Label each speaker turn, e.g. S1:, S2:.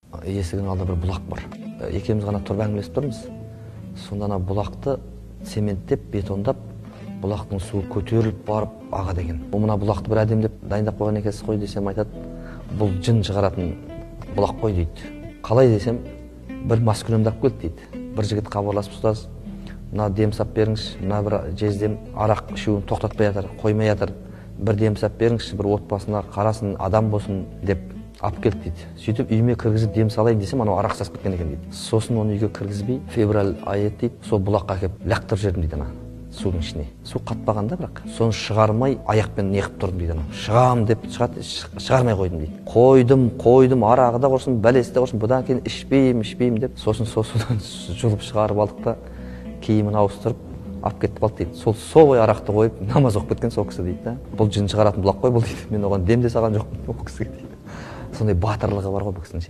S1: Есігінің алдында бір бұлақ бар. Екеуміз ғана тұрып әңгімелесіп тұрмыз. Сонда ана бұлақты цементтеп, бетондап, бұлақтың суы көтеріліп барып ағады екен. О, мына бұлақты бір әдемілеп дайындап қойған екенсіз ғой десем, айтады, бұл жын шығаратын бұлақ қой дейді. Қалай десем, бір маскүнемді алып келді дейді. Бір жігіт хабарласып, ұстаз, мына дем сап беріңізші, мына бір жездем арақ ішуін тоқтатпай жатыр, қоймай жатыр, бір дем сап беріңізші, бір отбасына қарасын, адам болсын деп алып келді дейді. Сөйтіп үйіме кіргізіп дем салайын десем, анау арақ сасып кеткен екен дейді. Сосын оны үйге кіргізбей, февраль айы еді дейді, сол бұлаққа әкеліп лақтырып жібердім дейді ана судың ішіне. Су қатпаған да бірақ. Соны шығармай аяқпен неғып тұрдым дейді анау. Шығам деп шығады, шығармай қойдым дейді. Қойдым, қойдым, арағы да құрсын, бәлесі де құрсын, бұдан кейін ішпеймін, ішпеймін деп. Сосын сол судан жұлып шығарып алдық та, киімін ауыстырып алып кетіп қалды дейді. Сол бойы арақты қойып намаз оқып кеткен сол кісі дейді да. Бұл жын шығаратын бұлақ қой бұл дейді. Мен оған дем де салған жоқпын ол кісіге дейді. Сондай батырлығы бар ғой бұл кісінің ше.